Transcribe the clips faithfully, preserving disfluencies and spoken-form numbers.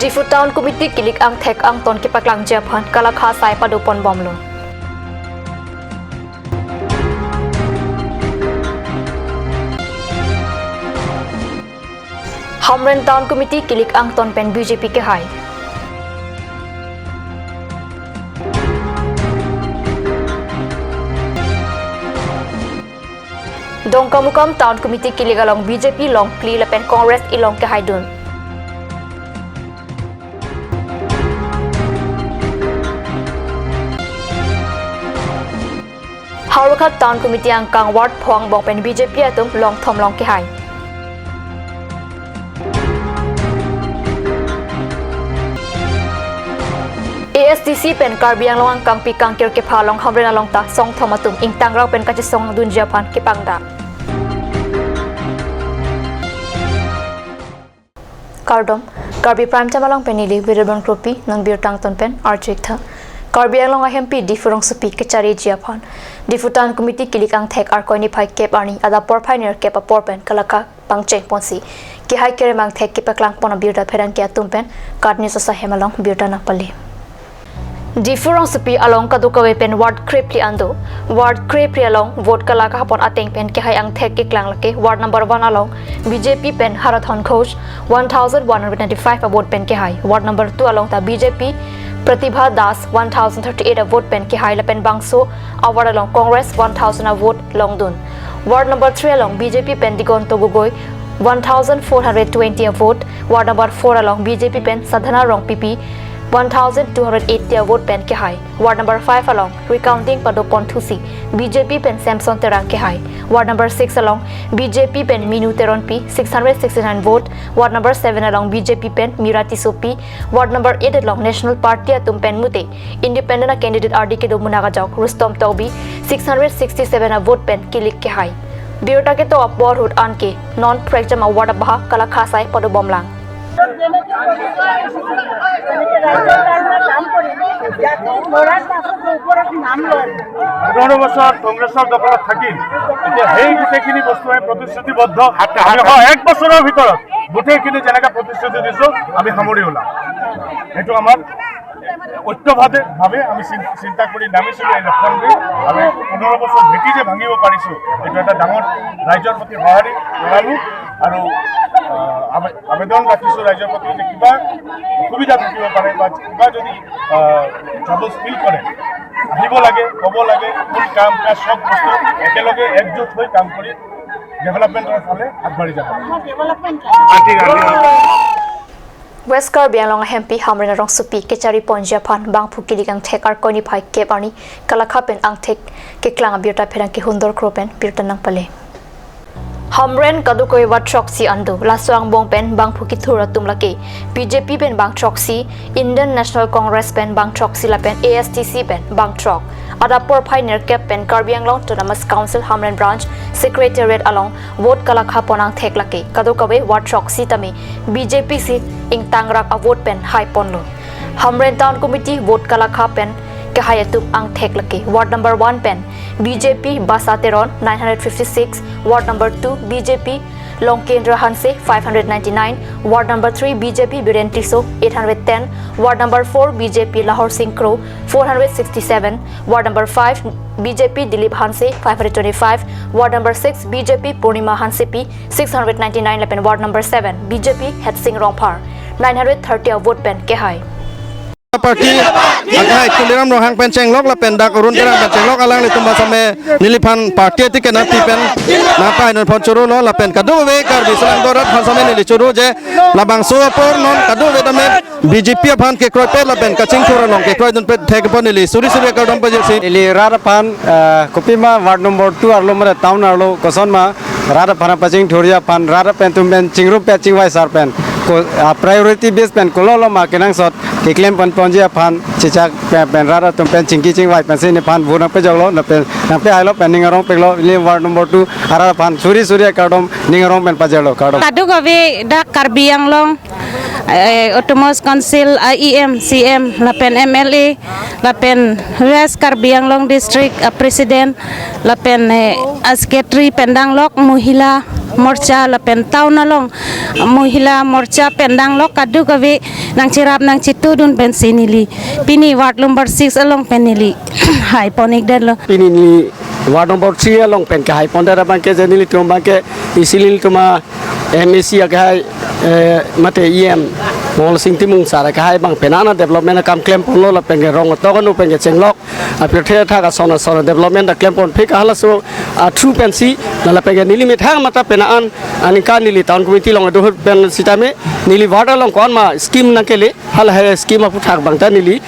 Diphu Town Committee kilik angthek angton kepaklangji aphan kalakha asai padopon bomlo. Hamren Town Committee kilik angton pen B J P kehai. Dongkamukam Town Committee kilik along B J P longphli lapen Congress ilong kehaidun. Howraghat Town Committee angkang ward pho angbong pen B J P atum longthom long kehai. A S D C pen Karbi Anglong angkangpi kangkir kepha along Hamren along ta songthom atum ingtangrak pen kachesongdunji aphan kepangdak. Kardom, Karbi Prime Time along pen neli Wirebon Kropi, non birta angton pen arju-ik tha. Karbi Anglong ahempi Diphu rongsopi kechariji aphan Diphu Town Committee kilik angthek Arkoi niphai kep arni adap porphai nerkep apor pen kalakha pangcheng ponsi kehai kerem angthek kepaklangpon abirta pherangke atum pen KAT News asai hem along birta nangpale. Diphu rongsopi along kadokave pen ward krephli an do. Ward krephli along vote kalakha pon ateng pen kehai angthek keklang lake ward number one along B J P pen Harathon Ghosh one thousand one hundred ninety-five avote pen kehai. Ward number two along ta B J P Pratibha Das one thousand thirty-eight avote pen kehai lapen bangso award along Congress one thousand avote longdun. Ward number three along B J P pen Digonto Gogoi one thousand four hundred twenty avote. Ward number four along B J P pen Sadhana Rongpipi one thousand two hundred eighty avote pen kehai. Ward number five along recounting padopon thusi B J P pen Samson Terang kehai. Ward number six along B J P pen Minu Teronpi six hundred sixty-nine vote. Ward number seven along B J P pen Mira Tissopi. Ward number eight along National Party atum pen mute independent a candidate ardi kedo munak ajok Rustom Tokbi six hundred sixty-seven avote pen kilik kehai. Birta keto apor ahut anke non prekjam award abahak kalakha asai padobomlang. পোন্ধৰ বছৰ কংগ্ৰেছৰ দখলত থাকিল। এতিয়া সেই গোটেইখিনি বস্তু আমি প্ৰতিশ্ৰুতিবদ্ধ। আমি অহা এক বছৰৰ ভিতৰত গোটেইখিনি যেনেকে প্ৰতিশ্ৰুতি দিছো, আমি সামৰি ওলাম। এইটো আমাৰ ঐক্যভাৱে ভাৱে আমি চিন- চিন্তা কৰি নামিছিলো এই লক্ষণ লৈ। আমি পোন্ধৰ বছৰ ভেটি যে ভাঙিব পাৰিছো, এইটো এটা ডাঙৰ ৰাইজৰ প্ৰতি সঁহাৰি জনালো। আৰু আহ, আবে- আবেদন ৰাখিছো ৰাইজৰ প্ৰতি যে কিবা অসুবিধা থাকিব পাৰে বা কিবা যদি ট্ৰাবলছ ফিল কৰে, আহিব লাগে, ক'ব লাগে। ফুল কাম কাজ চব বস্তু একেলগে একজোট হৈ কাম কৰি ডেভেলপমেণ্টৰ ফালে আগবাঢ়ি যাব লাগে। West Karbi Anglong ahempi Hamren arongsopi kechari ponji aphan bangphu kilik angthek Arkoi niphai kep arni kalakha pen angthek keklang abirta pherangke Hundor Kro pen birta nangpale. Hamren kadokave ward throksi an do, laso angbong pen bangphu kethur atum lake B J P pen bang throksi, Indian National Congress pen bang throksi lapen A S D C pen bang throk. Adap porphai nerkep pen Karbi Anglong Autonomous Council Hamren Branch Secretariat along vote kalakha pon angthek lake kadokave ward throksi tame B J P si ingtangrak avote pen hai ponlo. Hamren Town Committee vote kalakha pen kehai atum angthek lake ward number one pen B J P Basa Teron nine hundred fifty-six, ward number two B J P Longkendra Hanse five hundred ninety-nine, ward number three B J P Biren Tisso eight hundred ten, ward number four B J P Lahor Sing Kro four hundred sixty-seven, ward number five B J P Dilip Hanse five hundred twenty-five, ward number six B J P Purnima Hansepi six hundred ninety-nine lapen ward number seven B J P Hetsing Rongphar nine hundred thirty avote pen kehai. Party akhai Tuliram Ronghang pen chenglok lapen dak Arun Terang pen chenglok alanglitum basa me neliphan party ticket nangpi pen nangpahai non pon choro lo lapen kadokave Karbi selang dorat aphan same neli choro je labangso apor non kadokave tame B J P aphan kekroipet lapen kachingthur along kekroidunpet thekpo neli suri suri kardom pajirsi. Neli rat aphan, eh, kopima ward number two arlo mare town arlo kosonma rat aphan pachingthurji aphan rat pen atum pen chingrumpet chingvai sar pen ko, ah, priority base pen kololo ma kenangsot keklem pon ponji aphan chichak pen, pen rat atum pen chingki chingvai pensi nephan vote nangpejoklo, lapen nangpehailo pen ning arongpiklo, ili ward number two arat aphan suri suri kardom ning arong pen pajoklo, kardom. Kadokave dak Karbi Anglong, eh, Autonomous Council, E M, C M, lapen M L A, lapen West Karbi Anglong District, ah, President, lapen, eh, ah, Secretary pen danglok, Mohila, Morcha lapen town along Mohila Morcha pen danglok kadokave nangcherap nangchetudun pensi neli pini ward number six along pen neli haipon-ikdetlo. Pini neli ward number three along pen kehaipondet abangke je nelitum abangke isi nelitum a M A C akehai, eh, mate E M Molsing Timung sir akehai abang penang development akam klemponlo lapen ke rong atok anu pen kechenglok apirthe athak ason ason development ta klemponpik halaso a-through pensi la lapen ke neli methang mate penang aningkan neli town committee along aduhut pen sitame neli ward along ko-an ma scheme nangkele halahai scheme aphuthak abang ta neli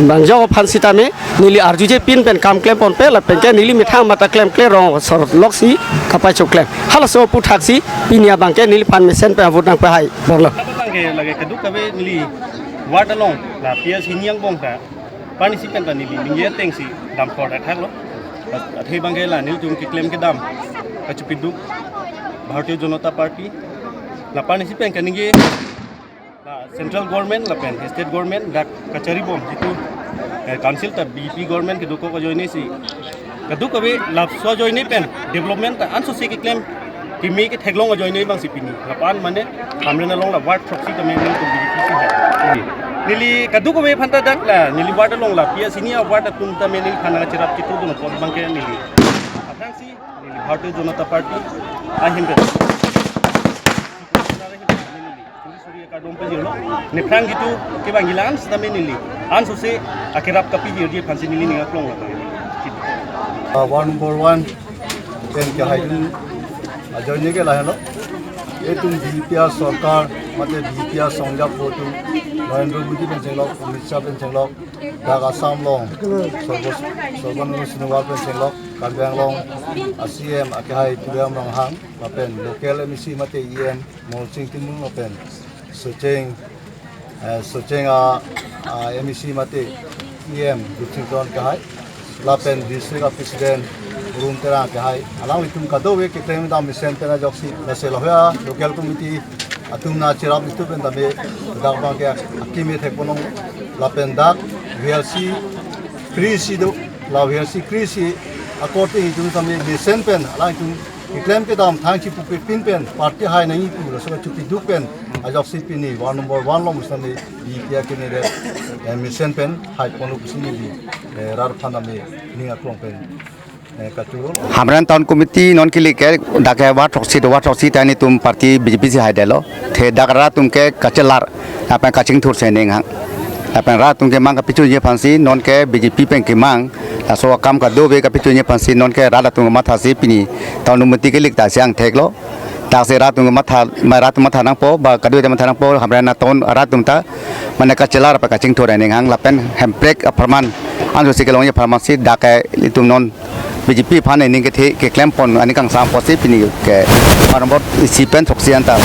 bang jok aphan sitame neli arjuje pin pen kam klemponpe lapen ke neli methang mate klemkle rong asor loksi kapachok klem halaso aphuthaksi pini abangke neliphan mesen pen vote nangpehaiponlo. Abangke lake kadokave neli ward along la P S hini angbong ta panisi pen ta neli ningje atengsi damkor athaklo. Athe abangke la nelitum keklem kedam kachepiduk Bharatiya Janata Party la panisi pen kaningje la central government lapen state government dak kacharibom jitu, eh, council ta B J P government kedokok ajoinesi kadokave laso ajoine pen development ta ansose keklem keme ketheklong ajoine abangsi pini lapu-an mane Hamren along la ward throksi tame nelitum B J P si hai. Neli kadokave aphan ta dak la neli ward along la P S hini a-ward atum tame neliphan nangcherap chetudun apot abangke neli aphrangsi neli Bharatiya Janata Party ahin pen suri suri akardom pajirlo. Nephrang jitu kevangji la-an sitame neli ansose akerap kapijirji aphansi neli ning aklong lo. Ah, ward number one pen kehaidun ajoine ke lahelo. Itum B J P asorkar mate B J P asongjapo atum Narendra Modi pen chenglok, Amit Shah pen chenglok, dak Assam along Sarba-, Sarbananda Sonowal pen chenglok, Karbi Anglong a-C M akehai Tuliram Ronghang lapen local M A C mate E M Molsing Timung lapen Socheng, eh, Socheng a, a M A C mate E M Gurchington akehai lapen district a-president Rum Terang akehai alanglitum kadokave keklem kedam mesen pen ajoksi lasi lahai a-local committee atum nangcherap itu pen tame dak abangke akimi thekponlong lapen dak V R C kre-isi do la V R C kre-isi akorte itum tame mesen pen alangtum keklem kedam thangchi pupe pin pen party hai nangji pu laso kachepiduk pen ajoksi pini ward number one along sitame B J P akimi re, eh, mesen pen haiponlo pusi neli, eh, rat aphan tame ning aklong pen, eh, kachoro. Hamren Town Committee non kilik ke dak ke ward throksi do, ward throksi ta netum party B J P si haidetlo. The dak rat atum ke kachelar lapen kachingthur si ninghang. Lapen rat atum kemang kapachunji aphansi non ke B J P pen kemang. Laso akam kadokave kapachunji aphansi non ke rat atum mathasi pini Town Committee kilik ta si angtheklo. Dak si rat atum matha, ma rat atum matha nangpo, ba kadokave ta matha nangpo, Hamren a-town rat atum ta mane kachelar pa kachingthur ninghang lapen hemprek apharman ansose kelongji apharman si dak ke itum non B J P aphan ning kethe keklempon aning kangsam apotsi pini ke ward number isi pen throksi anta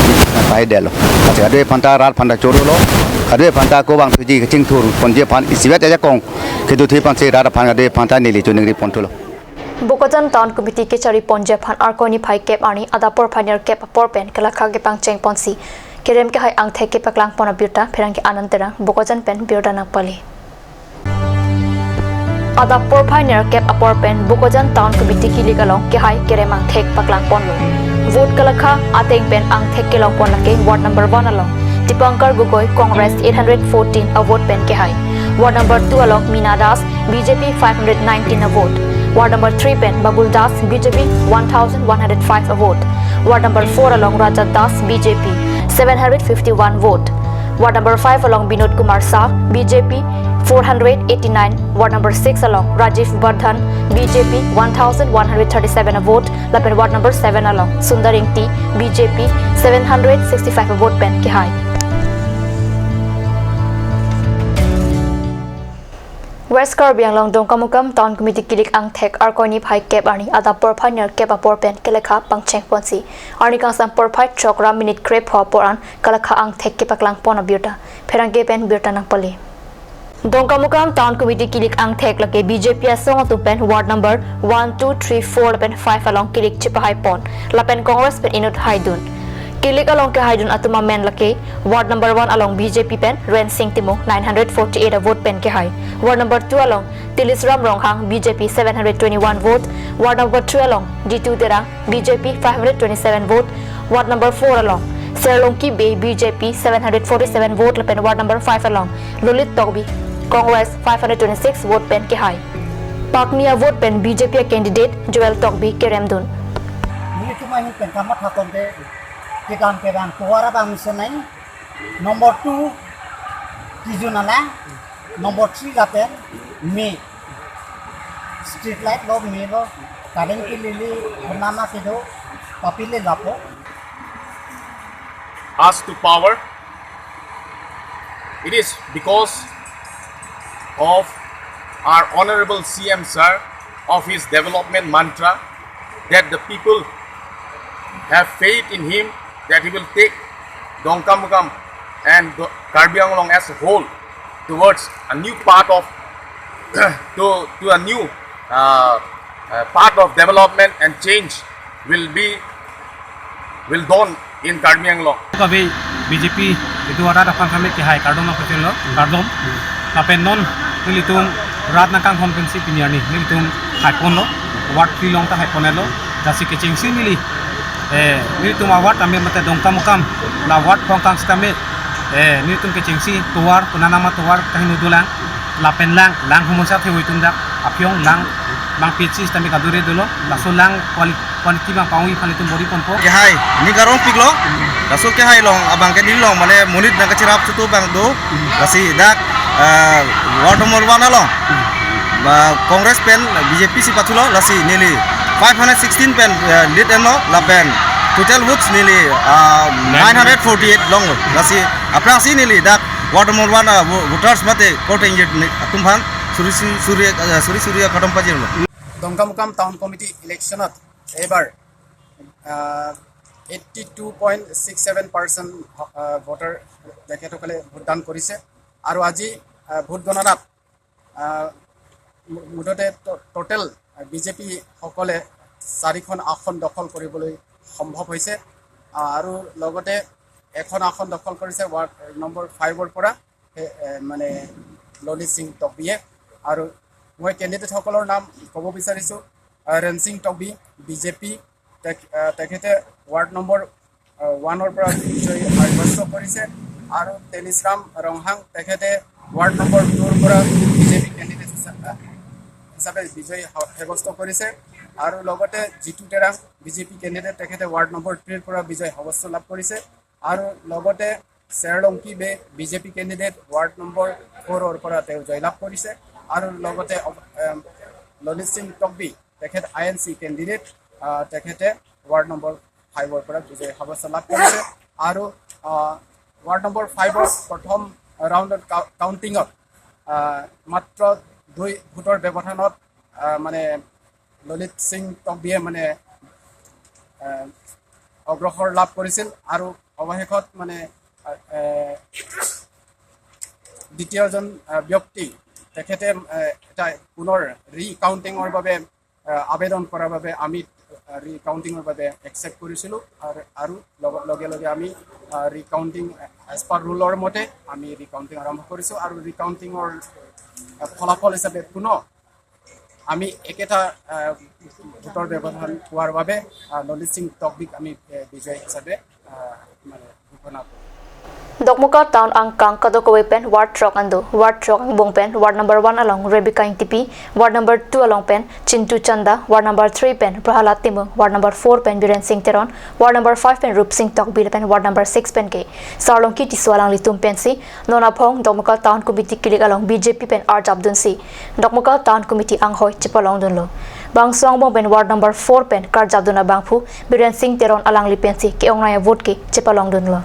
pahaidetlo. Lasi kadokave aphan ta rat aphan ta chorolo, kadokave aphan ta kovang thuji kachingthurponji aphan isivet ajakong kedo thu aphansi rat aphan kadokave aphan ta neli choningriponthulo. Bokajan Town Committee kechariponji aphan Arkoi niphai kep arni adap porphai nerkep apor pen kelakha kepangchengponsi kerem kehai angthek kepaklangpon abirta pherangke Anand Terang Bokajan pen birta nangpale. Adap porphai nerkep apor pen Bokajan Town Committee kilik along kehai kerem angthek paklangponlo. Vote kelakha ateng pen angthek kelongpon lake ward number one along Dipankar Gogoi, Congress, eight hundred fourteen a vote pen kehai. Ward number two along Mina Das, B J P, five hundred nineteen a vote. Ward number three pen Babul Das, B J P, one thousand one hundred five a vote. Ward number four along Rajat Das, B J P, seven hundred fifty-one vote. Ward number five along Binod Kumar Shah, B J P, four hundred eighty-nine. Ward number six along Rajiv Bardhan, B J P, one thousand one hundred thirty-seven a vote. Lapen ward number seven along Sundar Ingti, B J P, seven hundred sixty-five a vote pen kehai. West Karbi Anglong Dongkamukam Town Committee kilik angthek Arkoi niphai kep arni adap porphai nerkep apor pen kelakha pangchengponsi arni kangsam porphai chokra minute krepho apor an kelakha angthek kepaklangpon abirta pherangke pen birta nangpale. Dongkamukam Town Committee kilik angthek lake B J P asong atum pen ward number one, two, three, four lapen five along kilik chepahaipon lapen Congress pen inut haidun. Kilik along kehaidun atum amen lake ward number one along B J P pen Rensing Timung nine hundred forty-eight a vote pen kehai. Ward number two along Tilisram Ronghang, B J P, seven hundred twenty-one vote. Ward number three along Jitu Terang, B J P, five hundred twenty-seven vote. Ward number four along Serlongki Bey, B J P, seven hundred forty-seven vote lapen ward number five along Lolit Tokbi, Congress, five hundred twenty-six vote pen kehai. Pakni a-vote pen B J P a-candidate Joel Tokbi keremdun. Nelitum ahin pen kamathatonte kedam kedam tovar abang mesen nang. Number two, Tijun alang. Number three lapen me. Street light lo, me lo. Current ke lili, nama kedo, papile lapo. Us to power. It is because of our honorable C M sir, of his development mantra, that the people have faith in him, that he will take Dongkamukam and the Karbi Anglong as a whole towards a new path of to, to a new uh, uh, path of development and change will be will dawn in Karbi Anglong. Kabe B J P itu arat aphan kami kehai kardom apa chelo kardom. Lapen non nelitum rat nangkanghon pensi pini arni nelitum haiponlo, ward three along ta haiponlo. Lasi kechengsi neli, eh, nelitum a-ward amir mate Dongkamukam la ward pongkang sitame, eh, nelitum kechengsi tovar, kunanama tovar kahinu dolang, lapen lang, lang humon sa theoi tum dak, apyong lang, mang P H C sitame kadure dolo, laso lang quali-, quality mang pangwi aphan itum bor-iponpo. Kehai, ni karong piklo, laso kehai along, abang ke neli along, mane monit nangkachirap chutu abang do, lasi dak, eh, ward number one along, ba Congress pen B J P si pathulo, lasi neli five hundred sixteen pen, eh, lead enlo, lapen total votes neli, ah, nine hundred forty-eight longlo, lasi aphrangsi neli dak ward number one, ah, vo-, voters mate korte ingjir ni atum aphan suri suri, suri, ah, suri suri akardom pajirlo. Dongkamukam Town Committee election-ot এইবাৰ, আহ, eighty two point six seven percent, আহ, voter তেখেতসকলে ভোটদান কৰিছে। আৰু আজি, আহ, ভোট গণনাত, আহ, মু-, মুঠতে ট-, টোটেল, আহ, বি জে পিসকলে চাৰিখন আসন দখল কৰিবলৈ সম্ভৱ হৈছে। আহ, আৰু লগতে এখন আসন দখল কৰিছে ৱাৰ্ড নম্বৰ ফাইভৰ পৰা, সেই, এ, মানে ললিত সিং টকবিয়ে। আৰু মই কেণ্ডিডেটসকলৰ নাম ক'ব বিচাৰিছোঁ, আহ, ৰেনসিং টকবি, বি জে পি, তেখ-, আহ, তেখেতে ৱাৰ্ড নম্বৰ, আহ, ওৱানৰ পৰা বিজয়ী সাব্যস্ত কৰিছে। আৰু টেনিচৰাম ৰংহাং, তেখেতে ৱাৰ্ড নম্বৰ টুৰ পৰা বি জে পি কেণ্ডিডেট হিচা-, আহ, হিচাপে বিজয়ী সা-, সাব্যস্ত কৰিছে। আৰু লগতে Jitu Terang, B J P candidate, তেখেতে ৱাৰ্ড নম্বৰ থ্ৰীৰ পৰা বিজয় সাব্যস্ত লাভ কৰিছে। আৰু লগতে Cherlongki Bey, B J P candidate, ward number ফ'ৰৰ পৰা তেওঁ জয়লাভ কৰিছে। আৰু লগতে, এম, ললিত সিং টকবি, তেখেত আই এন চি কেণ্ডিডেট, আহ, তেখেতে ৱাৰ্ড নম্বৰ ফাইভৰ পৰা বিজয় সাব্যস্ত লাভ কৰিছে। আৰু, আহ, ৱাৰ্ড নম্বৰ ফাইভৰ প্ৰথম ৰাউণ্ডত কাউ-, কাউণ্টিঙত, আহ, মাত্ৰ দুই ভোটৰ ব্যৱধানত, আহ, মানে ললিত সিং টকবিয়ে মানে, আহ, অগ্ৰসৰ লাভ কৰিছিল। আৰু অৱশেষত মানে, আহ, এ, দ্বিতীয়জন, আহ, ব্যক্তি তেখেতে, আহ, এটা পুনৰ ৰিকাউণ্টিঙৰ বাবে, আহ, আবেদন কৰাৰ বাবে আমি, আহ, ৰিকাউণ্টিঙৰ বাবে একচেপ্ট কৰিছিলোঁ। আৰু, আৰু লগ-, লগে লগে আমি, আহ, ৰিকাউণ্টিং এজ পাৰ ৰুলৰ মতে আমি ৰিকাউণ্টিং আৰম্ভ কৰিছোঁ। আৰু ৰিকাউণ্টিঙৰ, আহ, ফলাফল হিচাপে পুনৰ আমি একেটা, আহ, ভোটৰ ব্যৱধান পোৱাৰ বাবে, আহ, ললিত সিং টকবিক আমি, এ, বিজয়ী হিচাপে, আহ, মানে, ঘোষণা কৰোঁ। Dokmoka town angkang kadokave pen ward throk an do. Ward throk angbong pen ward number one along Rebecca Ingtipi, ward number two along pen Chintu Chanda, ward number three pen Prahalad Timung, ward number four pen Biren Singh Teron, ward number five pen Rup Singh Tokbi lapen ward number six pen ke Sarlongki Tisso alanglitum pensi non aphong Dokmoka Town Committee kilik along B J P pen arjapdunsi Dokmoka Town Committee anghoi chepalongdunlo. Bangso angbong pen ward number four pen karjapdun abangphu Biren Singh Teron alangli pensi ke-ong nai vote ke chepalongdunlo.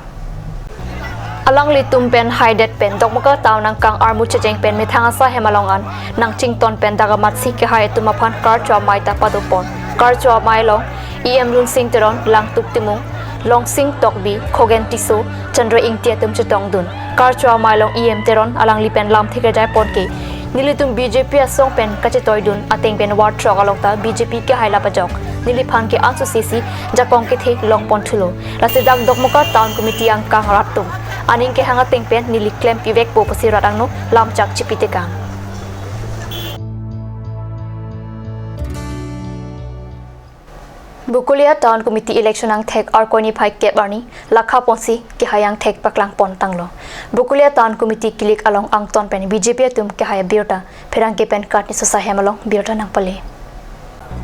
Alanglitum pen haidet pen Dokmoka Town angkang armu checheng pen methang asa hem along an nangchington pen dak amatsi kehai atum aphan karcho amei ta padopon. Karcho amei along E M Run Singh Teron, Langtuk Timung, Longsing Tokbi, Khogen Tisso, Chandra Ingti atum chetongdun. Karcho amei along E M Teron alangli pen lamthe kejai pon ke nelitum B J P asong pen kachetoidun ateng pen ward throk along ta B J P kehai lap ajok neliphan ke ansu sesi jakong kethe longpon thulo. Lasi dak Dokmoka Town Committee angkang rat atum aning kehang ateng pen neli klem pivekpo pusi rat angno lamchak chipitekang. Bokolia Town Committee election angthek Arkoi niphai kep arni lakha ponsi kehai angthek paklang pon tanglo. Bokolia Town Committee kilik along angton pen B J P atum kehai abirta, pherangke pen Katni Sosa hem along birta nangpale.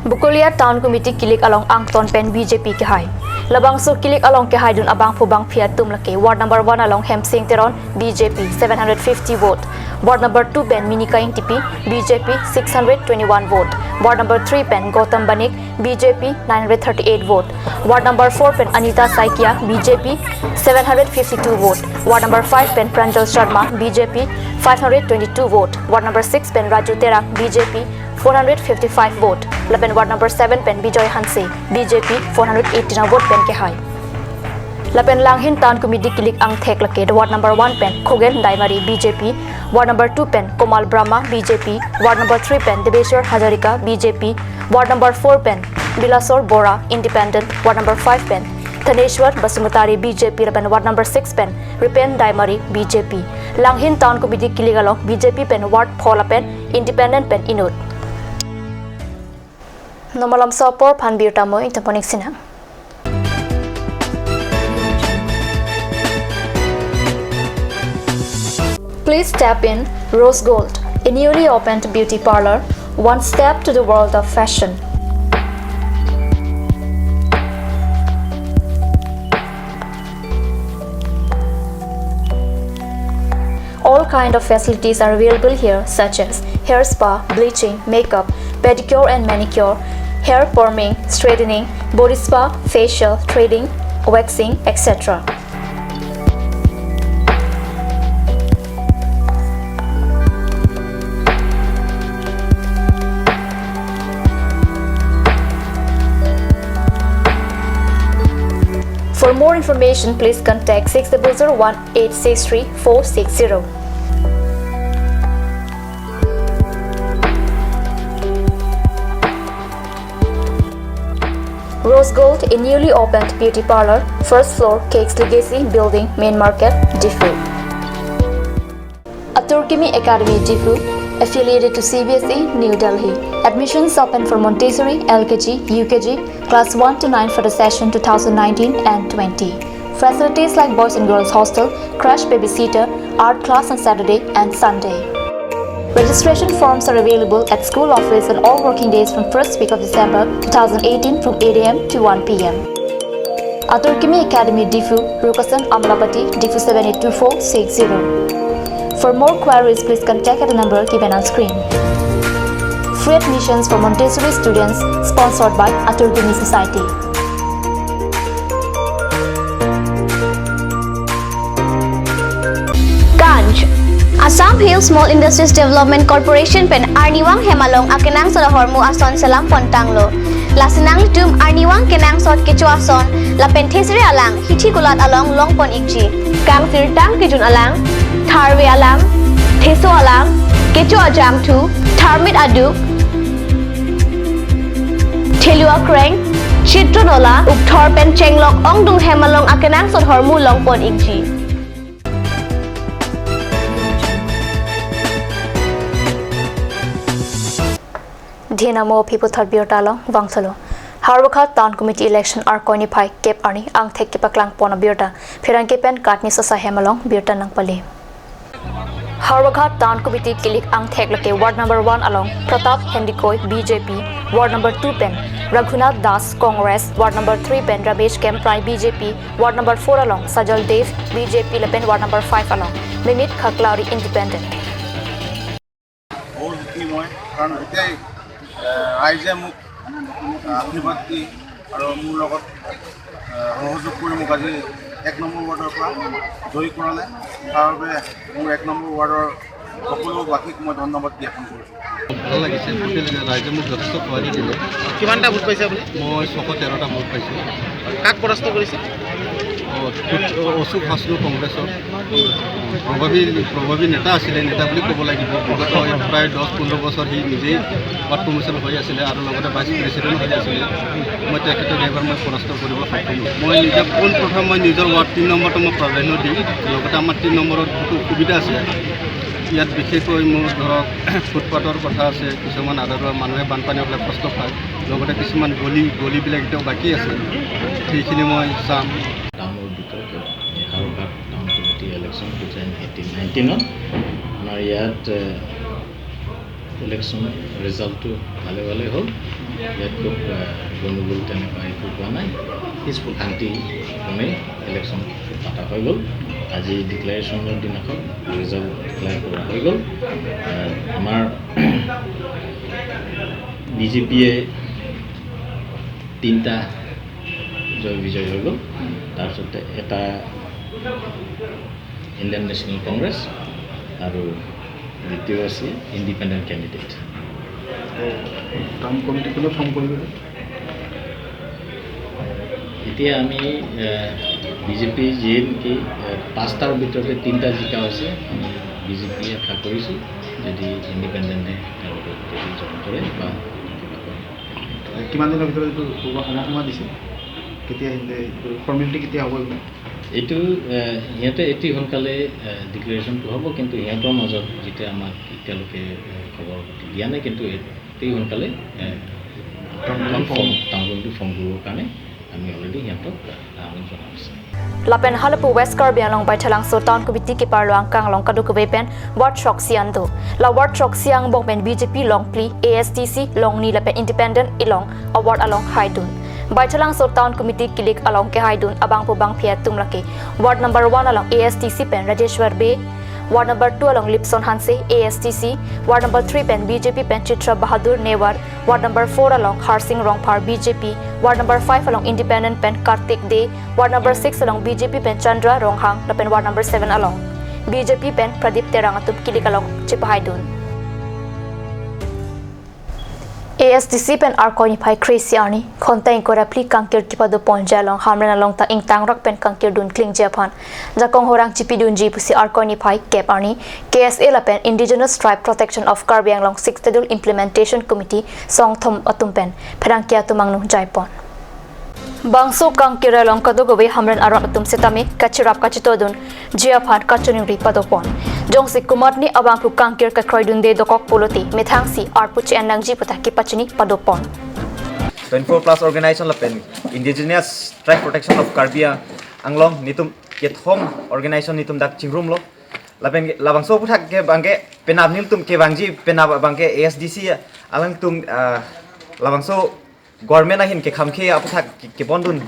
Bokolia Town Committee kilik along angton pen B J P kehai. Labangso kilik along kehaidun abangphu bangphi atum lake Ward number one along Hemsing Teron, B J P, seven hundred fifty vote. Ward number two pen Minika Ingtipi, B J P, six hundred twenty-one vote. Ward number three pen Gautam Banik, B J P, nine hundred thirty-eight vote. Ward number four pen Anita Saikia, B J P, seven hundred fifty-two vote. Ward number five pen Pranjal Sharma, B J P, five hundred twenty-two vote. Ward number six pen Raju Terak, B J P, four hundred fifty-five vote. Lapen Ward number seven pen Bijoy Hanse, B J P, four hundred eighteen vote pen kehai. Lapen Langhin Town Committee kilik angthek lake Ward number one pen Khogen Daimari, B J P, Ward number two pen Komal Brahma, B J P, Ward number three pen Debeshwar Hazarika, B J P, Ward number four pen Bilasor Bora, Independent, Ward number five pen Thaneshwar Basumatary, B J P, lapen Ward number six pen Ripen Daimari, B J P. Langhin Town Committee kilik along B J P pen Ward pho lapen Independent pen inut. Non malomso apor aphan birta mo ingtang ponik sinang. Please step in Rose Gold, a newly opened beauty parlor, one step to the world of fashion. All kind of facilities are available here, such as hair spa, bleaching, makeup, pedicure and manicure, hair perming, straightening, body spa, facial, threading, waxing, et cetera. For more information, please contact six double zero one eight six three four six zero. Rose Gold, a newly opened beauty parlor, first floor, Cakes Legacy Building, Main Market, Diphu. Atur Kimi Academy, Diphu, affiliated to C B S E, New Delhi. Admissions open for Montessori, L K G, U K G, class one to nine for the session two thousand nineteen and twenty. Facilities like boys and girls hostel, crash babysitter, art class on Saturday and Sunday. Registration forms are available at school office on all working days from first week of December two thousand eighteen from eight A M to one P M. Atur Kimi Academy, Diphu, Rukasan, Amlapati, Diphu seven eight two four six zero. For more queries, please contact at the number given on screen. Free admissions for Montessori students, sponsored by Atur Kimi Society. Ganj. Assam Hill Small Industries Development Corporation pen arnivang hem along akenangsot ahormu ason selam pon tanglo. Lasi nanglitum arnivang kenangsot kecho ason lapen thesere alang hithi kulat along long pon ikji. Kangsirtang kejun alang, tharve alang, theso alang, kecho ajangthu, tharmit aduk, thelu akreng, chitro nola, ukthor pen chenglok ongdung hem along akenangsot ahormu long pon ikji. Dhinamo aphi puthot birta along vangthulo. Howraghat Town Committee election Arkoi niphai kep arni angthek kepaklang pon abirta, pherangke pen Katni Sosa hem along birta nangpale. Howraghat Town Committee kilik angthek lake Ward number one along Pratap Hendikoi, B J P, Ward number two pen Raghunath Das, Congress, Ward number three pen Ramesh Kemprai, B J P, Ward number four along Sajal Dev, B J P, lapen Ward number five along Mimit Khaklari, Independent. বহুত সুখী মই, কাৰণ গোটেই, এ, ৰাইজে মোক, এ, আশীৰ্বাদ দি আৰু মোৰ লগত, এ, সহযোগ কৰি মোক আজি এক নম্বৰ ৱাৰ্ডৰ পৰা জয়ী কৰালে। তাৰ বাবে মোৰ এক নম্বৰ ৱাৰ্ডৰ সকলো বাসীক মই ধন্যবাদ জ্ঞাপন কৰিছোঁ। ভাল লাগিছে, গোটেই ৰাইজে মোক যথেষ্ট সঁহাৰি দিলে। কিমানটা ভোট পাইছে আপুনি? মই ছশ তেৰটা ভোট পাইছোঁ। কাক পৰাস্ত কৰিছে? অ, অশোক হাছনু কংগ্ৰেছৰ। প্ৰভাৱী, প্ৰভাৱী নেতা আছিলে, নেতা বুলি ক'ব লাগিব। বিগত প্ৰায় দহ পোন্ধৰ বছৰ সি নিজেই ৱাৰ্ড কমিশ্যনাৰ হৈ আছিলে আৰু লগতে ভাইচ প্ৰেচিডেণ্ট হৈ আছিলে। মই তেখেতক এইবাৰ মই পৰাস্ত কৰিব সক্ষম হ'লোঁ। মই নিজে পোনপ্ৰথম মই নিজৰ ৱাৰ্ড তিনি নম্বৰটো মই প্ৰাধান্য দিম। লগতে আমাৰ তিনি নম্বৰত বহুতো অসুবিধা আছে। ইয়াত বিশেষকৈ মোৰ ধৰক ফুটপাথৰ কথা আছে, কিছুমান আধৰুৱা মানুহে বানপানী হ'লে কষ্ট পায়, লগতে কিছুমান গলি গলিবিলাক এতিয়াও বাকী আছে, সেইখিনি মই চাম। টাউনৰ ভিতৰত Nehrughat town committee election two thousand eighteen নাইনটিনত আমাৰ ইয়াত, এ, ইলেকশ্যন ৰিজাল্টটো ভালে ভালে হ'ল। ইয়াত খুব, এ, গণ্ডগোল তেনেকুৱা একো হোৱা নাই। পিচফুল, শান্তিপূৰ্ণে ইলেকশ্যন পতা হৈ গ'ল। আজি ডিক্লেৰেশ্যনৰ দিনাখন ৰিজাল্ট ডিক্লেয়াৰ কৰা হৈ গ'ল। এ, আমাৰ বি জে পিয়ে তিনিটা জয় বিজয় হৈ গ'ল। তাৰপিছতে এটা ইণ্ডিয়ান নেশ্যনেল কংগ্ৰেছ আৰু দ্বিতীয় আছে ইণ্ডিপেণ্ডেণ্ট কেণ্ডিডেট। টাউন কমিটি কোনে ফৰ্ম কৰিব? এতিয়া আমি, এ, বি জে পি যিয়ে নেকি, এ, পাঁচটাৰ ভিতৰতে তিনিটা জিকা হৈছে, আমি বি জে পি আশা কৰিছোঁ, যদি ইণ্ডিপেণ্ডেণ্টে তেওঁলোকক যদি জইন কৰে বা কিবা কৰে। কিমান দিনৰ ভিতৰত এইটো পূৰ্ব সময়সীমা দিছে? কেতিয়া আহিলে এইটো ফৰ্মেলিটি কেতিয়া হ'ব এইটো? এইটো, এ, সিহঁতে অতি সোনকালে, এ, ডিক্লেৰেশ্যনটো হ'ব, কিন্তু সিহঁতৰ মাজত যিটো আমাক তেওঁলোকে, এ, খবৰ দিয়া নাই, কিন্তু অতি সোনকালে, এ, town committee form, form. Town committee form কৰিবৰ কাৰণে আমি অলৰেডি সিহঁতক, এ, আহ্বান জনাইছোঁ। Lapen halapu West Karbi Anglong Baithalangso Town Committee keparlo angkang along kadokave pen ward throksi an do. La ward throksi angbong pen B J P longphli, A S D C longni lapen Independent ilong a ward along haidun. Baithalangso Town Committee kilik along kehaidun abangpo bangphi atum lake ward number one along A S D C pen Rajeshwar Bey, ward number two along Lipson Hanse, A S D C, ward number three pen B J P pen Chitra Bahadur Newar, ward number four along Harsing Rongphar, B J P, ward number five along Independent pen Kartik Dey, ward number six along B J P pen Chandra Ronghang, lapen ward number seven along B J P pen Pradip Terang atum kilik along chepahaidun. A S D C pen Arkoi niphai kre-isi arni, Khonta ingkoi ra phli kangkir kepado ponji along Hamren along ta ingtangrak pen kangkir dun klingji aphan jakong horang chipidunji pusi Arkoi niphai kep arni K S A lapen Indigenous Tribe Protection of Karbi Anglong Sixth Schedule Implementation Committee songthom atum pen pherangke atum angno jaipon. Bangso kangkir along kadokave Hamren arat atum setame kachirap kachitodunji aphan kachiningri padopon. Jongsi komatne abangphu kangkir kakroidunde dokok pulote methangsi arpu che-en nangji puta kepachini padopon. Twenty-four plus organization lapen Indigenous Tribe Protection of Karbi Anglong netum kethom organization netum dak chingrumlo. Lapen labangso aphuthak ke abangke penap nelitum kevangji penap abangke A S D C alangtum, ah, labangso government ahin kekhamkhe aphuthak ke-, kebondun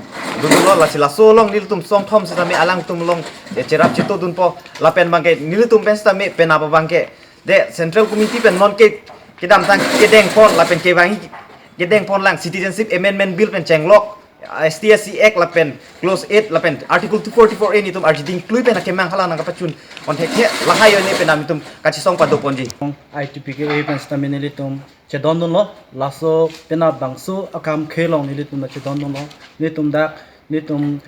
dunlo, lasi laso along nelitum songthom setame alangtum along, eh, cherap chetodunpo, lapen abangke nelitum pen setame penap abangke de Central Committee pen non ke kedamtang kedengpon lapen kevangji kedengpon lang Citizenship Amendment Bill pen chenglok, S T S C Act lapen Clause eight lapen Article two forty-four A netum arjiding klui pen akemang hala nangkapachun onthek he lahai one penap netum kachesong padoponji. I T P K A pen setame nelitum chedondunlo, laso penap bangso akam kelong nelitum ta chedondunlo. Netum dak, netum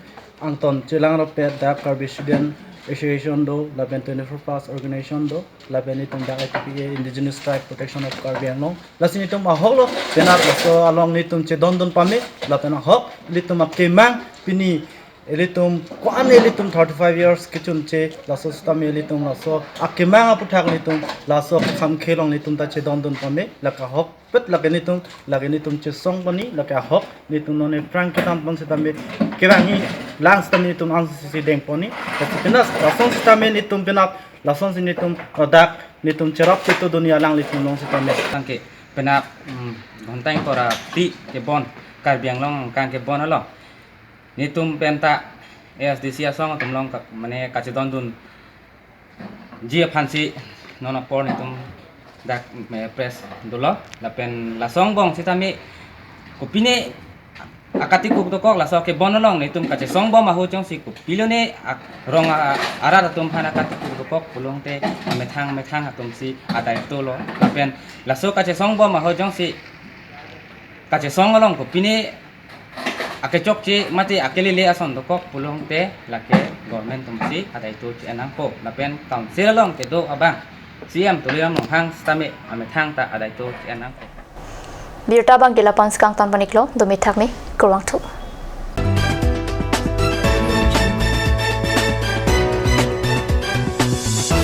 angton chelang ropet dak Karbi Student Association do, lapen twenty-four plus organization do, lapen netum dak I T P K A Indigenous Tribe Protection of Karbi Anglong. Lasi netum ahoklo, penap laso along netum chedondun pame, lapen ahok, netum akemang pini ilitum ko-an ilitum thirty-five years kechunche laso setame ilitum laso akemang aphuthak ilitum laso kekhamkhe along ilitum ta chedondun pame lake ahokpet lake netum lake netum chesong poni lake ahok netum non aphrang kedam pon setame kevangji lang setame netum angsisi dengponi. Lasi penap lason setame netum penap lasonsi netum ladak netum cherap chetodunji alang ilitum along setame. Tangke penap, mm, Khonta ingkoi ra phli kebon Karbi Anglong angkang kebon along netum penta A S D C asong atum along ka-, mane kachedondunji aphansi non apor netum dak, eh, press dolo lapen laso angbong setame kopine akatikuk dokok laso kebon along netum kachesong bom ahut jongsi kopilone ak-, rong a-, arat atum aphan akatikuk dokok pulote amethang methang atumsi adai tolo lapen laso kachesong bom ahut jongsi kachesong along kopine akechokche mate akelele ason dokok pulote lake government atumsi adai to che-en nangpo lapen council along kedo abang C M Tuliram Ronghang setame amethang ta adai to che-en nangpo. Birta abangke lapu-an si kangton pon-iklo, dome thakme, kurvangthu.